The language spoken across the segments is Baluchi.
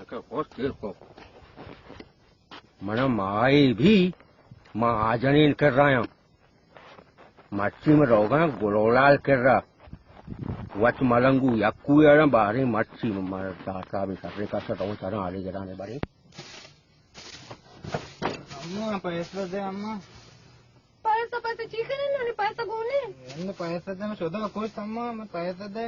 کہ خوش دل کو۔ من مائی بھی، ما آجنین کر رہا ہوں۔ مرچی من روگاں گلولال کر رہا۔ وت ملنگو یکو یارا بارے مرچی من داتا بھی سرے کا سر رو چارا آلے گرانے بارے۔ اماں، پیسہ دے، اماں۔ پیسہ، پیسہ چی کنی؟ نہ، نہ، پیسہ گون نہ۔ نہ، پیسہ دے، من شودا کشت، اماں، من پیسہ دے۔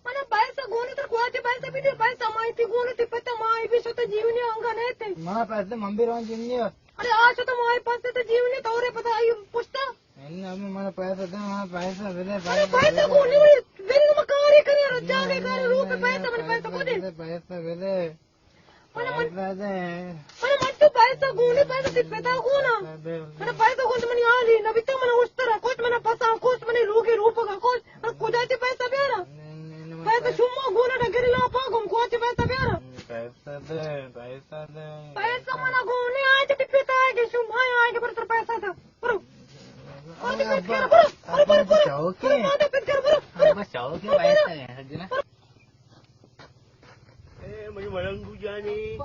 من پیسہ گون نہ، ترا کواچے پیسہ بدی؟ پیسہ مائی تی گون نہ، تی پتا مائی بھی شتا جیونی انگا نہ تے۔ من پیسہ دے، من بھی رون جیونی۔ ارے، آ شتا مائی پاسے تے جیونی، تو رے پتا آئی پشتا۔ نہ، اماں، من پیسہ دے، من پیسہ بدے، ارے، پیسہ گون نہ، ویل مکاری کرے، جاگے کرے، روپے پیسہ، من پیسہ کو دے۔ پیسہ بدے۔ من، من، پیسہ دے۔ من، من تو پیسہ گون نہ، پیسہ تی پتا گون نہ۔ پیسہ دے۔ من پیسہ گون نہ، منی حالی نہ بیتا، من اشترا کشت، من پسا کشت، منی لوگی روپگا کشت، من کجا چہ پیسہ بیارا؟ نہ، نہ، نہ، من پیسہ پیسہ شما گون نہ، ڈگری لاپا گم، کجا چہ پیسہ بیارا؟ پیسہ دے، پیسہ دے۔ پیسہ من گون نہ، آج تی پتا آئے گے، شما آئے گے، برو تر پیسہ دے۔ برو۔ برو تی پت کر، برو، برو، برو، برو۔ برو، ماتا پت کر، برو، برو۔ ابا، شوق ہے، برو، پیسہ ہے، ہے نا؟ برو۔ اے، منی ملنگو جانے۔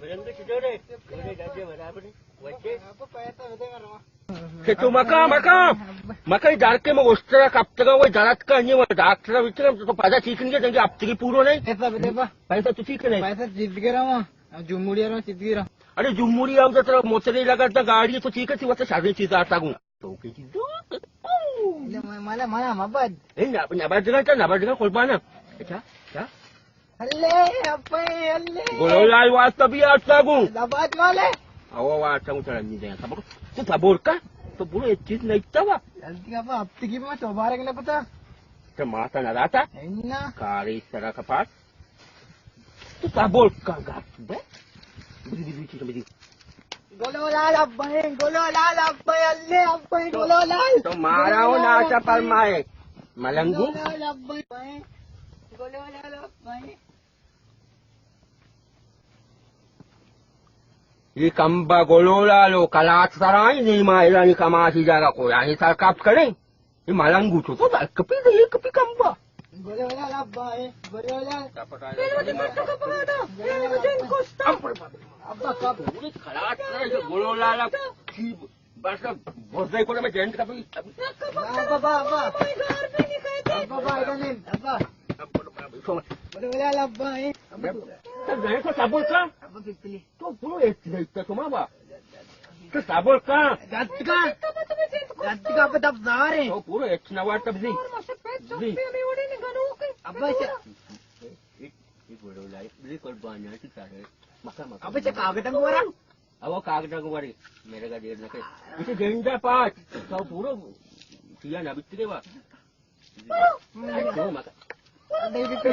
ملنگو چطور ہے؟ میرے دادے برابر ہے۔ وچے؟ کہ تو مکا، مکا، مکا، ای درکے من اشترا کپتگا، وہ درت کا نہیں، وہ ڈاکٹر وچے، تو پادا ٹھیک نہیں ہے، دنگے اب تری پورو نہیں۔ پیسہ بدے با۔ پیسہ تو ٹھیک نہیں۔ پیسہ چیز گرا ہوا، جمہوریہ را چیز گرا۔ ارے جمہوریہ ہم تو ترا موترے لگا تھا، گاڑی تو ٹھیک ہے، تھی وہ تو شادی چیز آتا گوں۔ تو کی چیز دو؟ مالا، مالا، مبد۔ اے نہ، نہ بد گا، نہ بد گا، قربان۔ اچھا، اچھا۔ اللہ، ابے، اللہ۔ گلو لال واسطہ بھی آتا گوں۔ نبات والے۔ او واسطہ گوں ترا نہیں دیں۔ صبر، تو صبر کا۔ تو بولو ایک چیز نہیں تھا وا۔ غلطی کا اب تکی میں تو بارک نہ پتا۔ تو ماتا نہ رہتا۔ نہ۔ کاری طرح کا پاس۔ تو صبر کا گپ بے۔ بجی، بجی، بجی، بجی۔ گلو لال ابے، گلو لال ابے، اللہ ابے، گلو لال۔ تو مارا ہو نہ آتا فرمائے۔ ملنگو۔ گلو لال ابے، گلو لال ابے۔ یہ کمبا گلو لالو کلات سرائیں، نیما ایرانی کماشی جاگا کوئی آہی سر کپت کریں۔ یہ ملنگو تو تو در کپی دے، یہ کپی کمبا۔ گلو لال ابا ہے، گلو لال۔ ابا کب؟ گلو لال اب کی بس بزے کو میں جنت کپی۔ ابا، ابا، ابا۔ ابا، ابا، ابا۔ گلو لال ابا ہے۔ تو گئے تو صبر کا؟ ابا، پپلی۔ تو برو ایک نہیں تو تمام با۔ تو صبر کا؟ گت کا؟ گت کا پہ دب زار ہے۔ تو برو ایک نوار تب زی۔ زی۔ ابا، چا؟ یہ بڑو لائی، بلی قربان ہے، تو سارے۔ مکا، مکا۔ ابا، چا کاغذ انگو ورا؟ ابا، کاغذ انگو ورے۔ میرے کا دیر نہ کرے۔ اسے گنڈا پاٹ۔ تو برو، کیا نہ بترے وا۔ تو مکا۔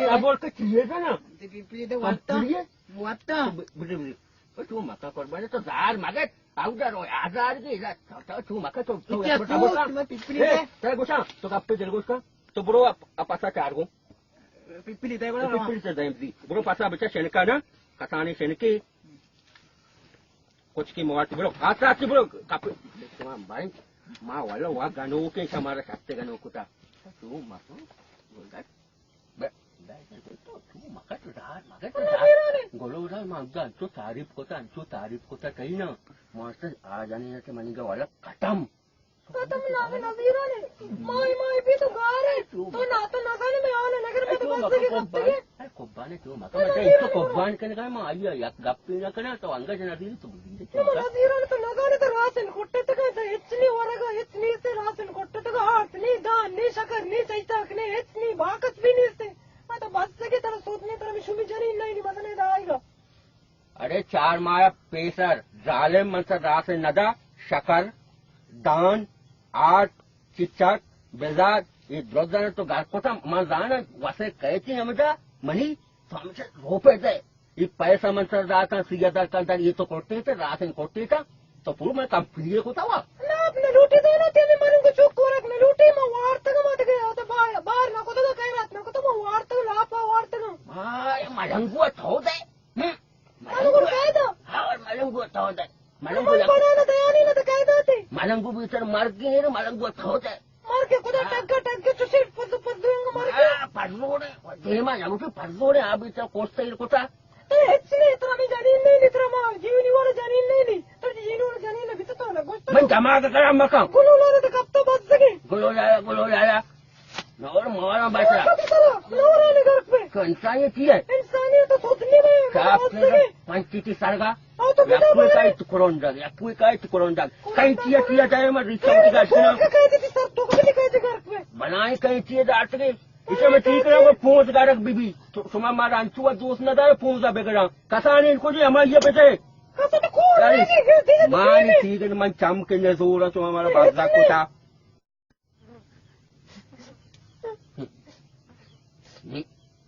ابا، کے چیئے کا نا؟ پیپلی دے وقتا۔ پیپلی ہے؟ وقتا۔ تو ب-، بڑے، بڑے۔ او تو مکا قربان، تو زار مگت، او در او آزار کی، تو، تو، تو مکا، تو، تو، کیا تو، تو، تو، تو، پیپلی اے، ہے؟ ترا گوشاں، تو گپ پہ دل گوش کا، تو برو اپ-، اپاسا چار گو۔ پیپلی دے بڑا۔ پیپلی تے دیم دی۔ برو پاسا بچا شنکا نا، کسانے شنکے۔ کچھ کی مواد برو، خاص رات کی برو، کپ-، بھائی، ما والا وا گنوکے شمارا ستے گنوک کتا۔ تو مکا، بے، بے، تو، تو مکا تو دار، مکا تو دار۔ گلو دار، ما انچو تعریف کتا، انچو تعریف کتا کئی نا۔ ماسٹر آ جانے کہ منی گا والا ختم۔ تو تم نام نظیران ہے۔ مائی، مائی بھی تو گار ہے۔ تو نا تو نظر میں آنا نگر میں تو بس کے سب ہے۔ اے قربان ہے تو مکا، تو مکا، نظیران تو ہے۔ قربان کرنے کا، ما آئی یک گپ نہ کرنا، تو انگا جنا دی تو بزی تو نظیران تو نظر تو راسن کٹتگا، تو ہچ نی ورگا، ہچ نی سے راسن کٹتگا، ہاتھ نی، دان نی، شکر نی، چیتاک نی، ہچ نی، باکت بھی نی سے۔ ما تو بس کے تر سوت نی، تر شمی جنین نہیں، نی مزنے دائے گا۔ اڑے چار ماہ پیسر ظالم من سر راس ندا، شکر، دان، آٹ، چچک، بزاد، یہ درست زانن تو گار کتا، من زانن وسے کہتی ہمدا منی تو ہمچہ روپے دے۔ یہ پیسہ من سر داتا، سی ہزار کن دن، یہ تو کرتے تھے، راسن کرتے تھا، تو پورو من کمپنی کتا وا۔ لاپ نہ لوٹی دانا، تیمی منو کو چوک کورک نہ لوٹی، ما وارتگا ما دگہ، آتا بار، بار نہ کتا، خیرات نہ کتا، ما وارتگا، لاپا وارتگا۔ ہاں، یہ ملنگو تو دے۔ ہم۔ ملنگو کئے دا؟ ہاں، ملنگو تو دے۔ ملنگو ملنگو بنانا دیانی نہ تو کئے داتے؟ ملنگو بیتر مرگی ہے، ملنگو تو دے۔ مرگی خدا ہاں۔ ٹگا ٹگا چوشی پردو پردو انگا مرگی۔ ہاں، پردوڑے، دیما لوٹی پردوڑے، آ بیتر کوستا ایر کتا۔ اے ہچ نہیں، ترا ہمیں جنین نہیں، نہیں، ترا ما جیونی والا جنین نہیں، نہیں، ترا جیونی والا جنین نہیں، تو تو نہ گوشت۔ من دماغ خراب مکن۔ گلو لالا تو کب تو بس سکے۔ گلو لالا، گلو لالا۔ نور مورا بچا۔ نور آنے گھر پہ۔ تو انسانیت ہی ہے۔ انسانیت تو سوچ نہیں رہے، صاف بس سکے۔ پنچی تی سرگا۔ او تو بتا یکوئی بولے۔ کائی تو کرون ڈگ، یکوئی کائی تو کرون ڈگ۔ کئی چیئے چیئے جائے میں ریچا ہوتی گا تو سنا۔ کہتے تھی سر، تو کبھی کہتے گھر پہ۔ بنائیں کئی چیئے جاتے گے۔ اسے میں ٹھیک رہا، وہ پونز گارک بی بی۔ تو، شما مارا انچو دوست نہ دارے، پونزا بگڑا۔ کسانی ان کو جی ہماری یہ پہ سے۔ کسا تو کون یعنی، ہے جی؟ یہ دے دے مانی دے۔ ٹھیک ہے، من چم کے نزورا، شما مارا بازا کوتا۔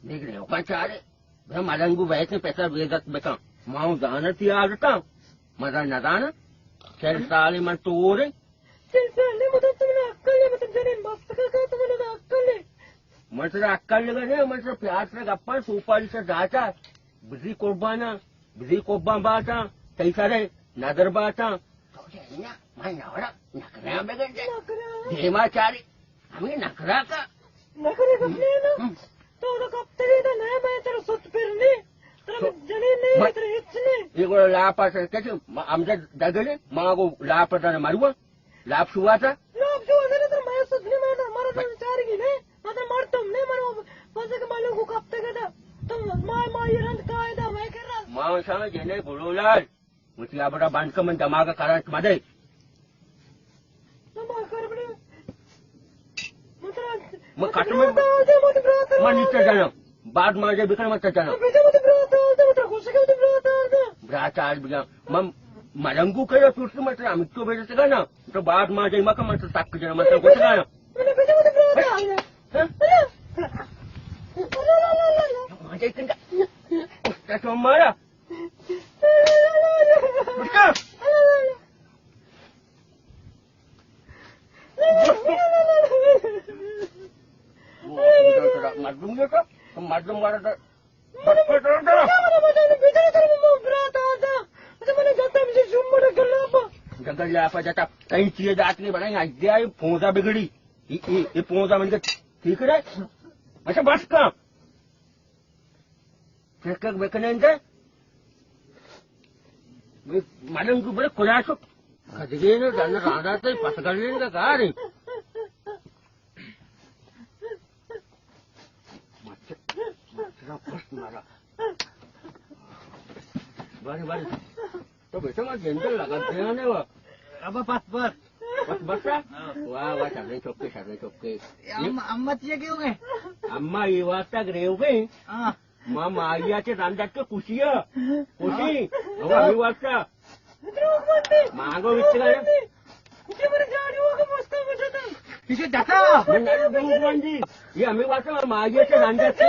دیکھ رہے ہو، کیا چاہ رہے؟ بھئی، ملنگو بیت پیسہ بے عزت بکن۔ ماؤں دانا تی عادتا۔ مزہ نہ دانا۔ چل سال من تو ہو رہے۔ چل سال نے مطلب تم نے عقل ہے، مطلب جنین بس کا، کا تم نے عقل ہے۔ من ترا عقل لگا نے، من ترا پیار سے گپا سوپاری سے داتا۔ بزی قربانا، بزی قربان باتا، تئی سرے نظر باتا۔ تو جنین، من نورا نکرا بگن دے۔ نکرا۔ دیما چاری۔ ہمیں نکرا کا؟ نکرے کپنے نا۔ ہم۔ تو نہ کپتری نا، نہ میں تیرا ست پر نہیں۔ تیرا تو جنین نہیں، میں تیرا ہچ نہیں۔ یہ گوڑا لاپا سے کچھ، ہم سے دگلے، ماں کو لاپا تھا ماروا، لاپ شوا تھا۔ لاپ شوا تھا، تیرا میں ست نہیں، میں تیرا مارا تو چار گی نہیں، میں تیرا مردم نہیں، مارا پسے کے مالو کو کپتے گدا۔ تو ماں، ماں یہ رند کا ہے دا، میں کر رہا۔ ماں شاہ جنے گلو لال۔ وتی ہبرا بند کن، من دماغ ء کرنٹ مدئے۔ دماغ کر بڑے۔ من کٹ من، من نیچے جانا۔ بعد ما جے بکن من جانا۔ برات آل دے، مطلب خوش کے برات آل دے۔ برات آل بجا۔ من ملنگو کرے تو مطلب ہم تو بیٹے سکا نا۔ تو بعد ما جے مکن من تک جانا، من تو گوش گانا۔ من بیٹے مطلب برات آل دے۔ ہاں؟ ما جے کنگا۔ تو مارا۔ بچکا۔ مردم یہ کا؟ مردم والا تو۔ جگہ لاپا جتا۔ کئی چیئے دات نہیں بنائی، اجدے آئی پونزا بگڑی۔ یہ، یہ، یہ پونزا من کے ٹھیک رہے۔ اچھا، بس کا۔ چکک بکنین دے۔ ملنگ کو بڑے کجا شو۔ کدگین دن راندا تے پس گلین کا گاری۔ مچھر، مچھر پس مارا۔ باری، باری۔ تو بیٹا، ما گندل لگا دیانے وا۔ ابا، بس، بس۔ بس، بس، ہاں؟ ہاں۔ واہ، واہ، شریں چوکے، شریں چوکے۔ اما، اما تیا کیوں گئے؟ اما یہ واسطہ گریو گئے۔ ہاں۔ ما ماہیا چے رندت کے خوشی ہے۔ خوشی۔ ہاں۔ ابا، یہ واسطہ۔ دروغ بندی۔ مانگو وچ گئے۔ اسے جتا۔ من نہ دروغ بندی۔ یہ ہمیں واسطہ ماہیا چے رندت کے۔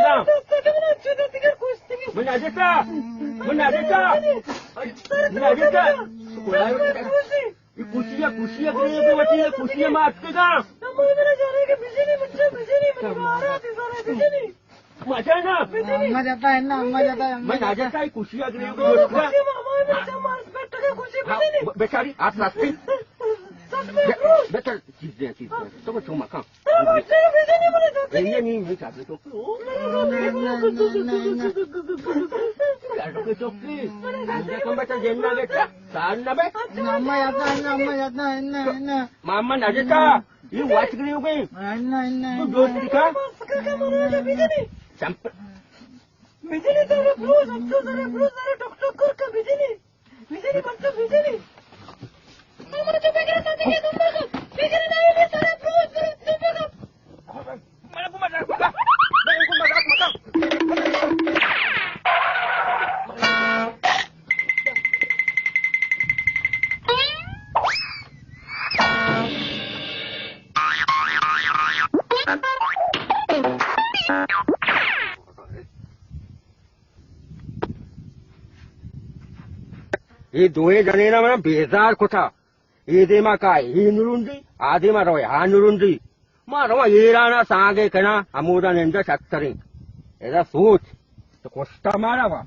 من نہ جتا۔ من نہ جتا۔ من نہ جتا۔ یہ خوشی ہے، خوشی ہے، گریب وتی ہے، خوشی ہے، ما اتکگا۔ مزہ نا۔ اما جتا ہے نا، اما جتا ہے، اما من نہ جتا۔ جتا ہے، خوشی ہے، گریب وتی ہے۔ ہاں، ب-، بیچاری، آپ راستے۔ بے-، بیٹا، چیز دے، چیز دے۔ تو کو چھو مکان۔ اے، یہ نہیں، نہیں چاہتے تو۔ چوکی۔ چوکی۔ اما جتا ہے نا، اما جتا ہے نا، نا۔ ماما نہ جتا، یہ واچ گری ہو گئی۔ نا، نا۔ تو دوست دکھا۔ چمپ۔ بجلی تو روز، تو روز، روز ٹک ٹک کر کے بجلی۔ بجلی، بچو، بجلی۔ ماما تو بگڑ مت کے تم کو۔ بگڑ نہیں، یہ سارا روز، روز تم کو۔ اے دوئیں جنینا منا بیزار کتا۔ اے دیما کائے، اے نرندی، آ دیما روئے، آ نرندی۔ ما رواں ایران ء سانگے کناں، ہمودا نند ء شتریں۔ ادا سوچ، تو کشتا مارا وا۔